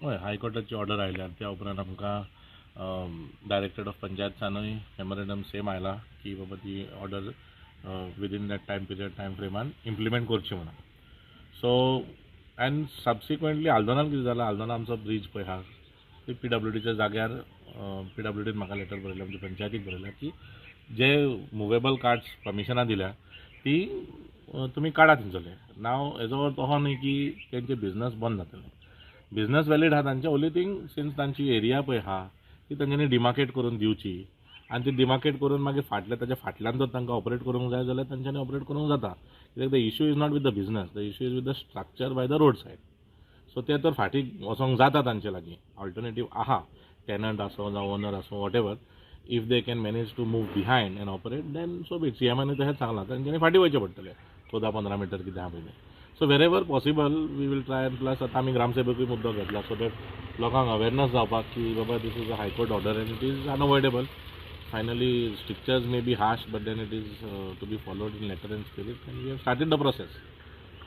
हय, हायकोर्टाची ऑर्डर आयल्या. त्या उपरांत आमकां डायरेक्टरेट ऑफ पंचायत्सानूय मेमोरेंडम सेम आयला की बाबा ती order within that time period, time फ्रेमान implement करची म्हणून. सो अँड सबसिक्वंटली आल्दोनान कितें जालां, आल्दोना आमचो ब्रीज पळय आहा ती पीडब्ल्यूडीच्या जाग्यार पीडब्ल्यूडीन म्हाका लेटर बरयलें, आमच्या पंचायतीक बरयलां की जे मुवेबल कार्ट्स परमिशनां दिल्या ती तुमी काडा थंयसरले. नाव हेजो अर्थ असो न्ही की तेंचे बिजनस बंद जातले. बिजनस वॅलीड आहा तांचे. ओन्ली थींग, सिन्स तांची एरिया पळय आहा ती तांच्यांनी डिमार्केट करून दिवची आनी ती डिमार्केट करून मागीर फाटल्या ताच्या फाटल्यान जर तांकां ऑपरेट करूंक जाय जाल्यार तांच्यांनी ऑपरेट करूंक जाता, कित्याक the issue is not with the business, the issue is with the structure by the road side. So ते तर फाटीं वचोंक जाता. तांचे लागीं ऑल्टरनेटीव आहा, टेनंट आसूं जावं ओनर आसूं, whatever, if they can manage to move behind and operate, then so be. सीएमानी तशेंच सांगलां, तांच्यांनी फाटीं वयचें पडटलें 14-15 मिटर कितें आहा पयलीं. So wherever possible we will try, and plus आतां आमी ग्रामसेवकूय मुद्दो घेतला सो that लोकांक अवेरनस जावपाक की बाबा, this is a High Court order and it is unavoidable. Finally, strictures may be harsh, but then it is to be followed in letter and spirit, and we have started the process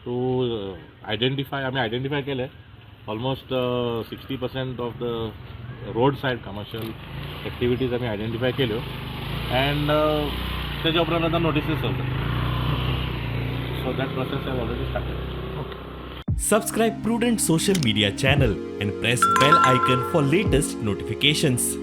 to identify. आमी identify केले almost 60% of the road side commercial activities आमी identify केल्यो and तेज्या उपरांत आतां notices चलतात. So that process have already started. Subscribe Prudent Social Media channel and press bell icon for latest notifications.